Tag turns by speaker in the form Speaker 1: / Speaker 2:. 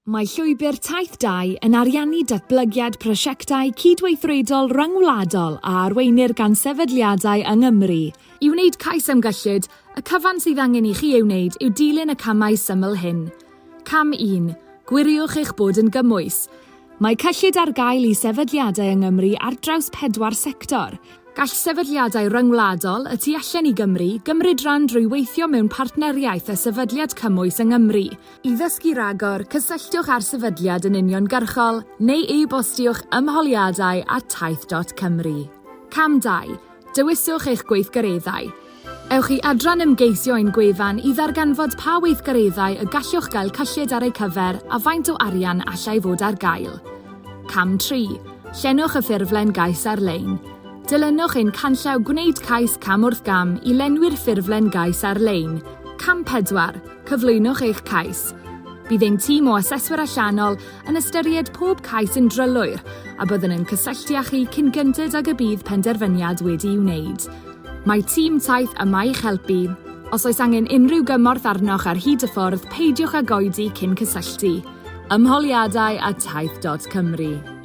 Speaker 1: Mae Llwybr Taith 2 yn ariannu datblygiad prosiectau cydweithredol rhyngwladol a arweinir gan sefydliadau yng Nghymru. I wneud cais am gyllid, y cyfan sydd angen i chi ei wneud yw dilyn y camau syml hyn. Cam 1, Gwiriwch eich bod yn gymwys. Mae cyllid ar gael i sefydliadau yng Nghymru ar draws pedwar sector. Gall sefydliadau rhyngwladol, y tu allan i Gymru, gymryd rhan drwy weithio mewn partneriaeth â sefydliad cymwys yng Nghymru. I ddysgu rhagor, cysylltwch â'r sefydliad yn uniongyrchol neu e-bostiwch ymholiadau at taith.cymru. Cam 2. Dewiswch eich gweithgareddau. Ewch i adran ymgeisio ein gwefan i ddarganfod pa weithgareddau y gallwch gael cyllid ar eu cyfer a faint o arian allai fod ar gael. Cam 3. Llenwch y ffurflen gais ar-lein. Dilynwch ein canllaw Gwneud Cais Cam wrth Gam i lenwi'r ffurflen gais ar-lein. Cam 4. Cyflwynwch eich cais. Bydd ein tîm o aseswyr allanol yn ystyried pob cais yn drylwyr a byddwn yn cysylltu â chi cyn gynted ag y bydd penderfyniad wedi'i wneud. Mae tîm Taith yma i'ch helpu. Os oes angen unrhyw gymorth arnoch ar hyd y ffordd, peidiwch ag oedi cyn cysylltu. Ymholiadau at taith.cymru.